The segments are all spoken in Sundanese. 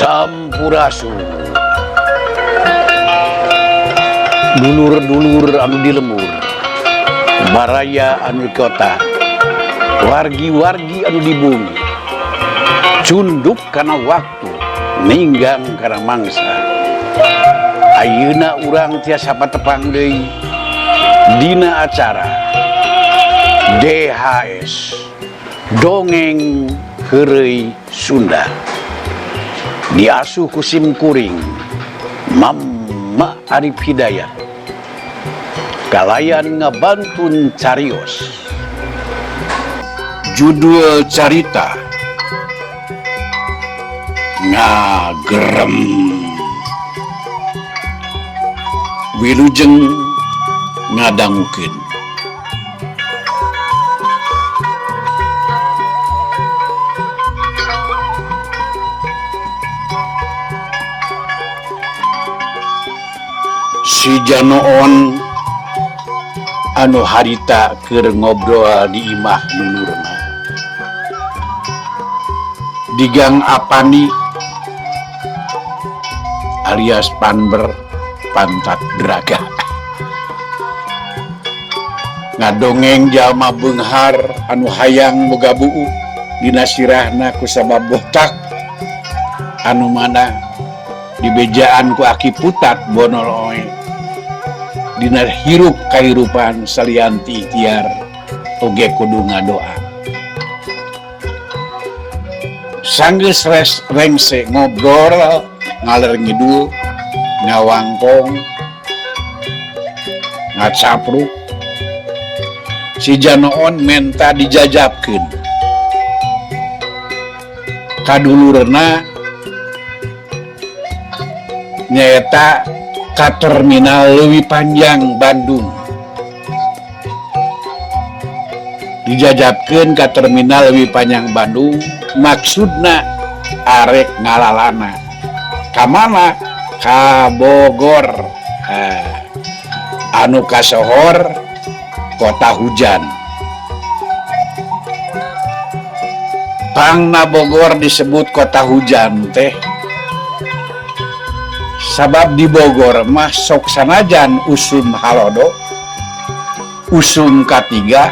Sampurasun. Dulur-dulur anu di lembur, baraya anu di kota, wargi-wargi anu di bumi, cunduk kana waktu, ninggang kana mangsa. Ayeuna urang tiasa patepang deui dina acara DHS Dongeng Heureuy Sunda. Diasuh ku sim kuring Mama Arif Hidayat kalayan ngabantun carios. Judul carita Ngagerem. Wilujeng ngadangukeun. Si Janoon anu harita keur ngobrol di imah dulurna. Di Gang Apani alias Panber Pantat Draga. Ngadongeng jalma beunghar anu hayang boga buuk dina sirahna kusabab botak anu mana dibejaan ku aki putat bonol oe. Dina hirup kahirupan salianti ikhtiar oge kudu ngadoa. Sanggeus rengse ngobrol ngaler ngidul ngawangkong ngacapruk, si Janoon menta dijajabkeun kadulurna nyaeta ka terminal Leuwi Panjang Bandung. Dijajabkeun ka terminal Leuwi Panjang Bandung maksudna arek ngalalana ka mana? Ka Bogor. Anu kasohor kota hujan. Pangna Bogor disebut kota hujan teh sabab di Bogor mah sok sanajan usum halodo, usum katiga,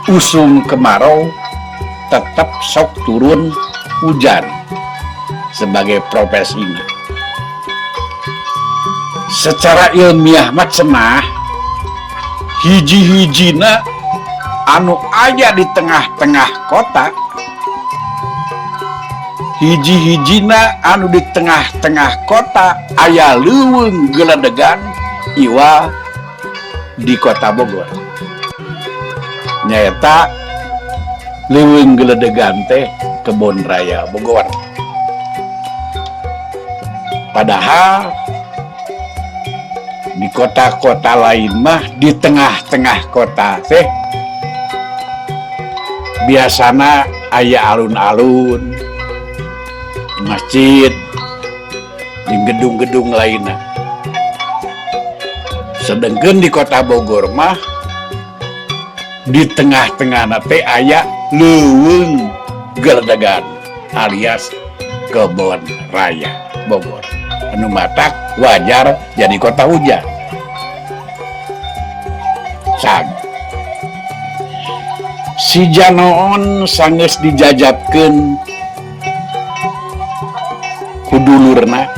usum kemarau tetap sok turun hujan sebagai profesinya. Secara ilmiah mah cenah hiji-hijina anu aya di tengah-tengah kota, hiji-hijina anu di tengah-tengah kota aya leuweung geledegan iwa di kota Bogor. Nyaeta leuweung geledegan teh Kebon Raya Bogor. Padahal di kota-kota lain mah di tengah-tengah kota teh biasana aya alun-alun, masjid, di gedung-gedung lainnya. Sedangkan di kota Bogor mah di tengah-tengah teh aya leuweung geledegan alias Kebon Raya Bogor. Anu matak wajar jadi kota hujan. Sag. Si Janoon sanggeus dijajabkeun ku dulurna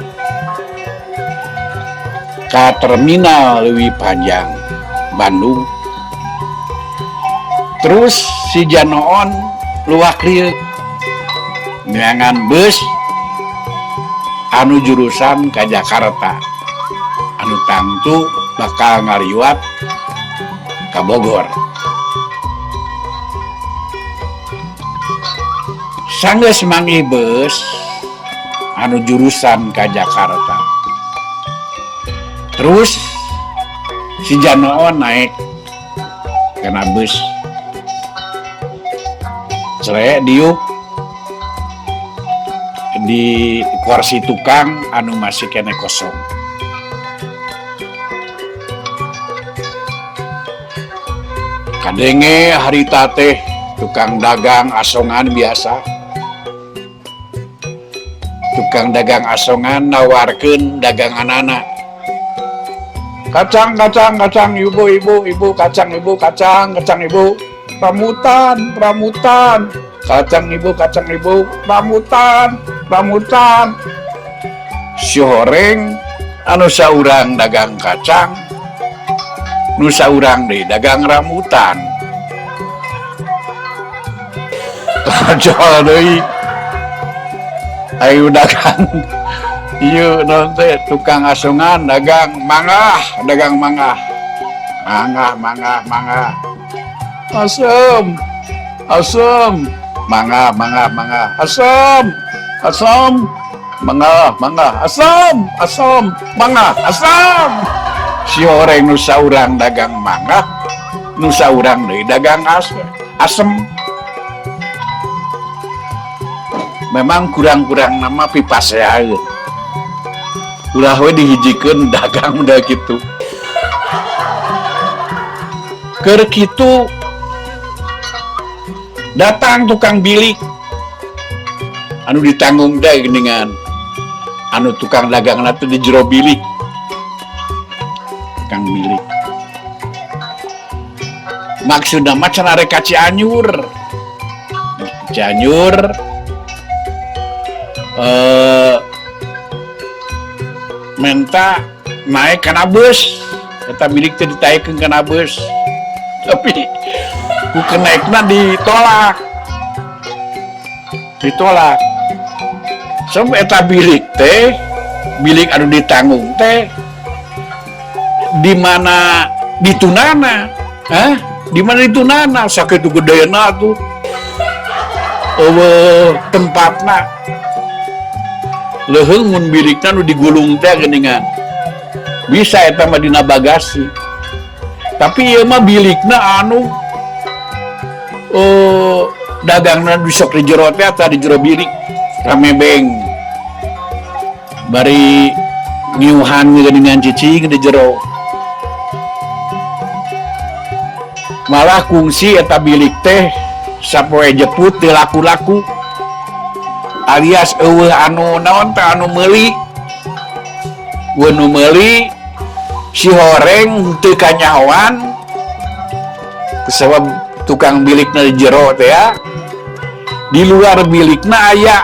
ka terminal Leuwi Panjang Bandung. Terus si Janoon luak rieu neangan bus anu jurusan ka Jakarta anu tangtu bakal ngaliwat ka Bogor. Sanggeus manggih bus anu jurusan ka Jakarta, terus si Janoon naik kana bus, cere diuk di kursi tukang anu masih kene kosong. Kadenge harita teh tukang dagang asongan biasa. Tukang dagang asongan nawarkeun daganganana. Kacang, kacang, kacang, ibu, ibu, ibu, kacang, ibu, kacang, kacang, ibu, rambutan, rambutan, kacang, ibu, kacang, ibu, rambutan, rambutan. Si horeng anu saurang dagang kacang, nu saurang deui dagang rambutan. Kacang deui. Ayo dagang. Ieu naon teh tukang asongan dagang mangah, dagang mangah. Mangah, mangah, mangah. Asem. Asem. Mangah, mangah, mangah. Asem. Asem. Mangah, mangah. Asem, asem. Mangah, asem. Si horeng nu saurang dagang mangah, nu saurang deui dagang asem. Memang kurang-kurang nama pipaseaeun. Ulah we dihijikeun dagang udah kitu. Keur kitu datang tukang bilik anu ditanggung teh geuningan anu tukang dagangna teh di jero bilik. Tukang bilik maksudna mah cenah rek ka Cianjur. Cianjur menta naik kana bus, eta bilik teh ditaekkeun kana bus, tapi ku kenaikna ditolak, ditolak. Sebab eta bilik teh bilik anu ditanggung teh di mana ditunana, hah? Di mana ditunana sakitu gedena tuh eueuh tempatna. Leuheung mun bilikna nu digulung teh geuningan. Bisa eta mah dina bagasi. Tapi ieu mah bilikna anu dagangna di sok di jero teh atau di jero bilik rame beng. Bari ngiuhan geuningan cicing di jero. Malah kungsi eta bilik teh sapoe jeput teu laku-laku. Alias eueuh anu naon teh anu meuli. Eueuh nu meuli si horeng teu kanyahoan kusabab tukang bilikna di jero teh ya. Di luar bilikna aya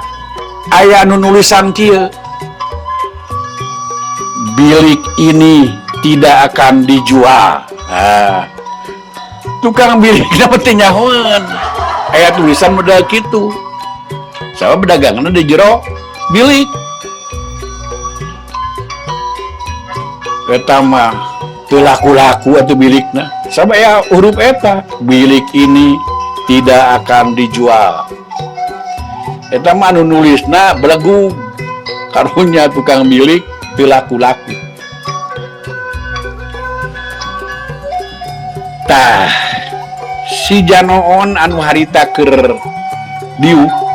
anu nulisan kieu. Bilik ini tidak akan dijual. Nah, tukang bilikna teh nyahoan. Aya tulisan model kitu. Sabab dagangna di jero bilik. Eta mah teu laku-laku atuh bilikna. Sabab aya huruf eta, bilik ini tidak akan dijual. Eta mah anu nulisna belegug. Karunya tukang bilik teu laku-laku. Tah, si Janoon anu harita keur diuk.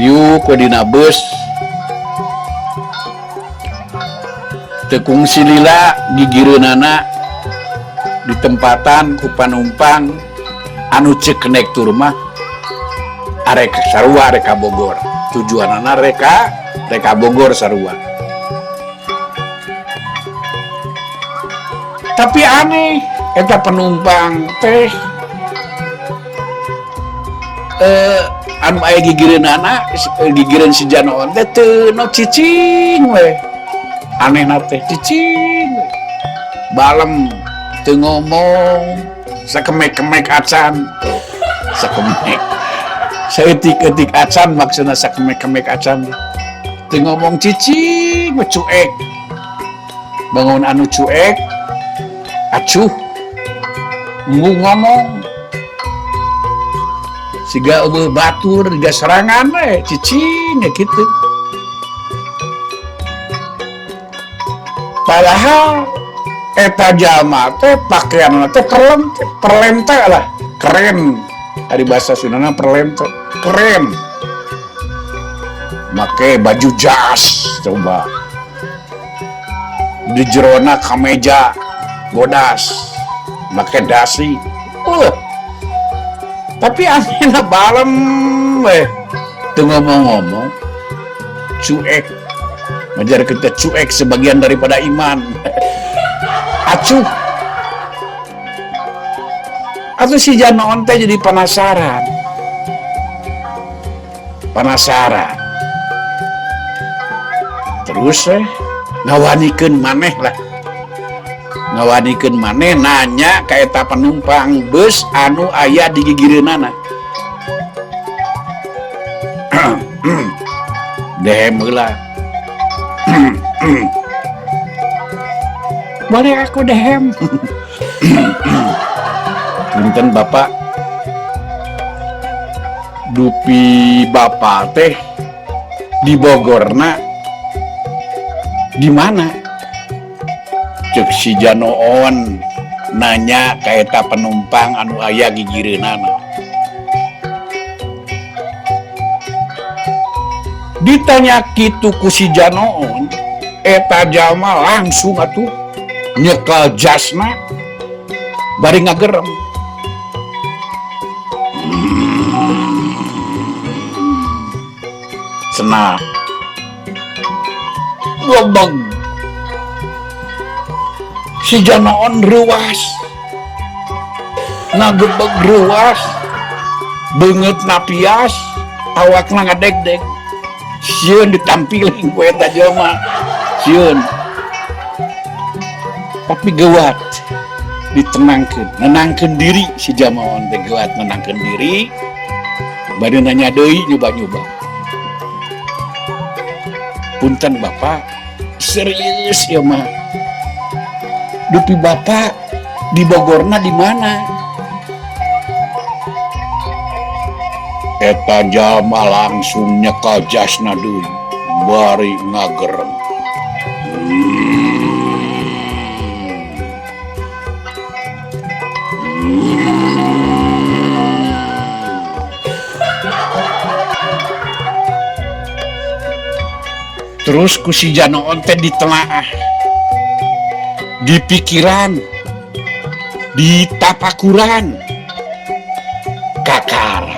Diuk we dina beus. Teu kungsi lila gigireunana ditempatan ku panumpang anu ceuk kenek tur mah arek sarua rek ka Bogor. Tujuanana rek ka Bogor sarua. Tapi aneh eta penumpang teh anu aya gigireunana, gigireun si Janoon teh teu no cicing we. Anehna teh cicing we. Balem teu ngomong, sakemek-kemek acan. Sakemek. Saeutik-eutik acan maksudna sakemek-kemek acan. Teu ngomong cicing we cuek. Bangun anu cuek, acuh, embung ngomong. Siga eueuh batur, siga serangan we, cicing ya kitu. Padahal eta jalma teh pakaianna teh perlente lah, keren. Ari bahasa Sundana perlente, keren. Make baju jas coba. Di jerona kameja bodas, make dasi. Tapi anehna balem we. Teu ngomong-ngomong cuek, ngajar kita cuek sebagian daripada iman. Acuh. Atau si Janoon teh jadi penasaran. Penasaran. Terus ngawanikeun maneh lah. Ngawanikeun maneh nanya ka eta penumpang bus anu aya di gigireunana. Dehem heula. Boleh aku dehem. Punten Bapak. Dupi Bapak teh di Bogorna di mana? Cek si Janoon nanya ka eta penumpang anu aya gigireunana. Ditanya kitu ku si Janoon, eta jalma langsung atuh nyekel jasna bari ngagerem. Cenah. Lobang. Si Janoon reuas. Ngagebeg reuas. Beungeut napias, awakna ngadegdeg. Sieun ditampiling ku eta jelema. Sieun. Tapi geuat ditenangkeun, nenangkeun diri si Janoon teh geuat nenangkeun diri. Bari nanya deui nyoba-nyoba. Punten Bapak, serius ya mah. Dupi Bapak di Bogorna di mana? Eta jalma langsung nyekel jasna deui, bari ngagerem. Terus ku si Janoon teh ditelaah, dipikiran, ditapakuran, kakar.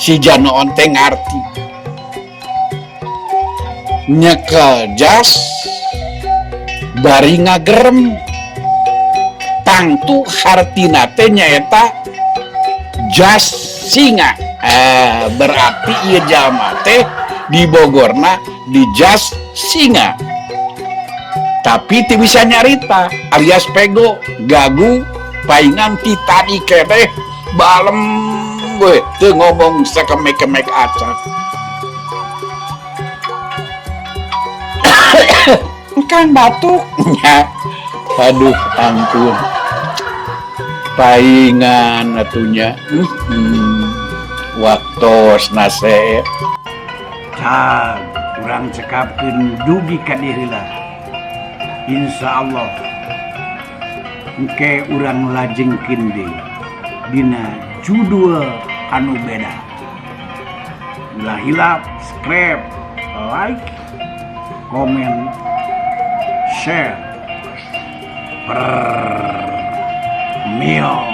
Si Janoon teh ngarti, nyekel jas, bari ngagerem. Tangtu hartina teh nyaeta jas singa. Berarti ieu jalma teh di Bogorna di jas singa. Tapi teu bisa nyarita alias pego, gagu, paingan ti tadi keneh balem we teu ngomong sakemek-kemek acan. Kang batuk nya. Aduh ampun. Paingan atunya. Waktos nase. Cag urang cekapkeun dugi ka dieu heula. Insyaallah engke urang lajengkeun deui dina judul anu beda. Ulah hilap subscribe, like, komen, share. Mio.